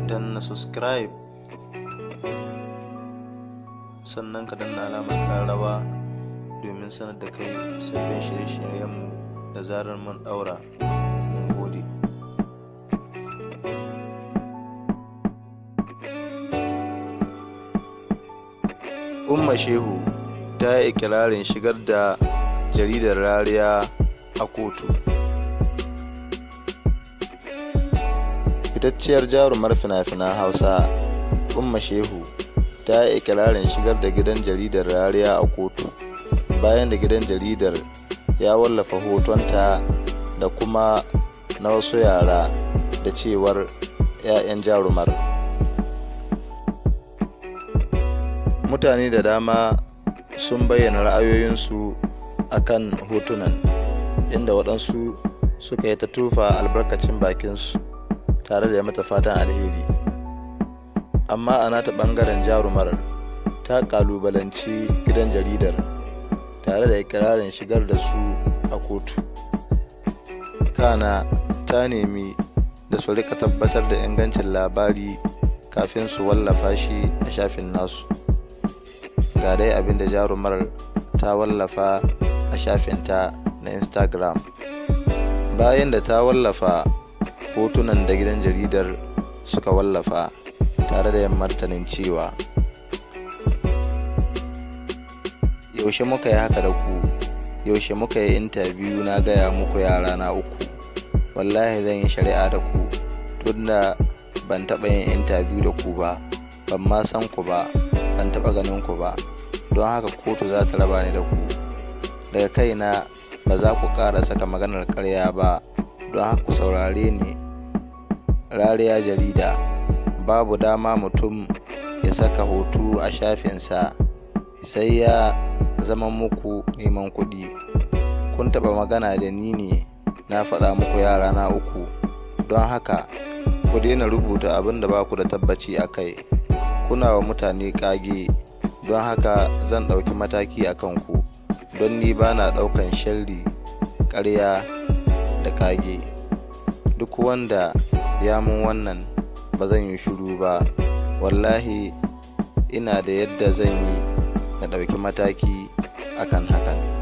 Danna subscribe, sannan ka danna alamar ƙararrawa domin sanar da kai sabbin shirye-shiryenmu da zarar mun ɗaura. Mun gode. Umma Shehu ta yi ikirarin shigar da jaridar Rariya a kotu. Fitacciyar jarumar fina-finan Hausa, Umma Shehu, ta yi ikirarin shigar da gidan jaridar Rariya a kotu, bayan da gidan jaridar ya wallafa hotonta da kuma na wasu yara da cewar 'ya'yan jarumar. Mutane da dama sun bayyana ra'ayoyinsu a kan hotunan, inda waɗansu suka yi ta tofa albarkacin bakinsu tare da yi mata fatan alheri. Amma a nata ɓangaren jarumar ta ƙalubalanci gidan jaridar, tare da ikirarin shigar da su a kotu. Kana ta nemi da su riƙa tabbatar da ingancin labari kafin su wallafa shi a shafin nasu. Ga dai abin da jarumar ta wallafa a shafinta na Instagram bayan da ta wallafa hotunan da gidan jaridar suka wallafa, tare da yin martanin cewa, "Yaushe muka yi haka da ku? Yaushe muka yi intabiyu na gaya muku yara na uku? Wallahi zan yi shari'a da ku, tunda ban taɓa yin intabiyu da ku ba, ban ma san ku ba, ban taɓa ganin ku ba, don haka kotu za ta raba ni da ku. Daga kaina ba za ku ƙara saka maganar ƙarya ba, don haka ku saurare ni, Rariya jarida, babu dama mutum ya saka hoto a shafinsa sai ya zama muku neman kuɗi. Kun taɓa magana da ni ne na faɗa muku yara na uku? Don haka ku daina rubuta abin da ba ku da tabbaci a kai. Kuna wa mutane ƙage, don haka zan ɗauki mataki a kanku, don ni ba na ɗaukan sharri, ƙarya da ƙage. Duk wanda ya mun wannan ba zan yi shiru ba, wallahi ina da yadda zan yi na ɗauki mataki akan hakan."